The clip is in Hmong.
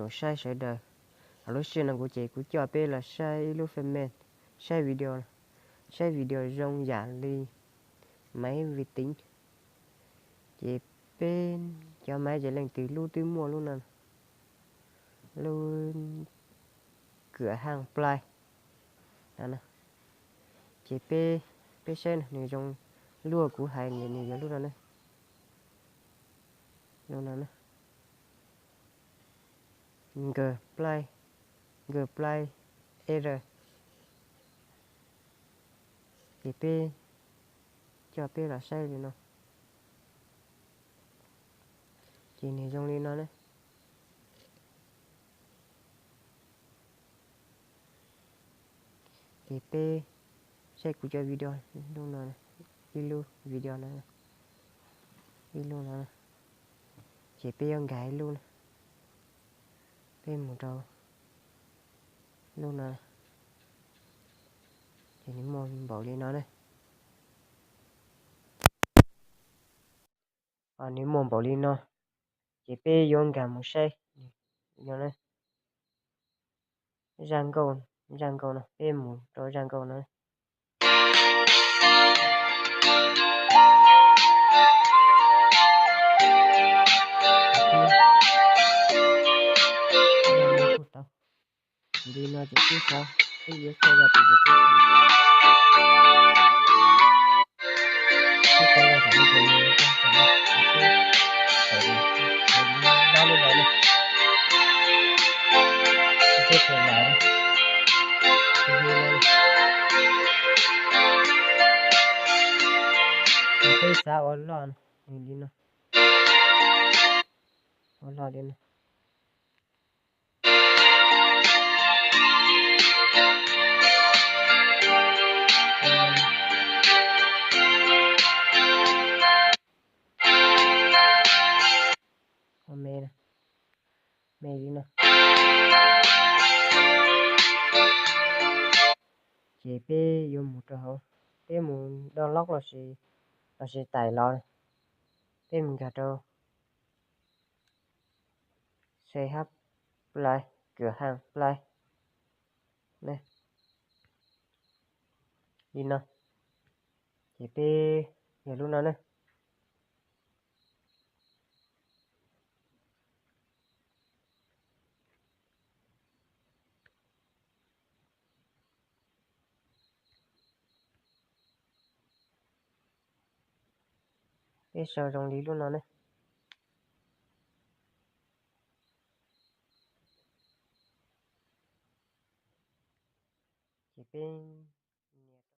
Saib sawv daws, lub sij hawm no kuv ces kuv coj peb los saib ib lub feem mem, saib video, saib video zoo yam li máy vi tính. Ces peb cov máy ces leej twg lub twb muaj lub no, lub kws haj plai no. Ces peb, peb saib nws zoo, lub kuv hais nws yog lub no ne, lub no ne, nkawg plai, nkawg plai er. Ces peb coj peb los saib li no. Ces nws zoo li no ne. Ces peb saib kuv cov video, lub no, ib lub video no, ib lub no. Ces peb yuav nkag ib lub no, peb mus rau lub no. Ces nws muaj npaum li no ne. Nws muaj npaum li no, ces peb yuav nkag mus saib no. Zaj nkauj, zaj nkauj no, peb mus rau zaj nkauj no. Li no ces peb xav, peb yuav txhawj zaj twg ces peb, peb txhawj zaj saum no ces nws tau saum no, peb tawm, peb tawm lawm na, peb tawm lawm na. Peb xav ua loj li no, ua loj li no. Me, me li no. Ces peb yuav mus rau hauv, peb mus download los sis, los sis tải los, peb mus nkag rau xe hab plai, kws haj plai ne, li no. Ces peb yog lub no ne. Peb sau zoo li lub no ne. Ces peb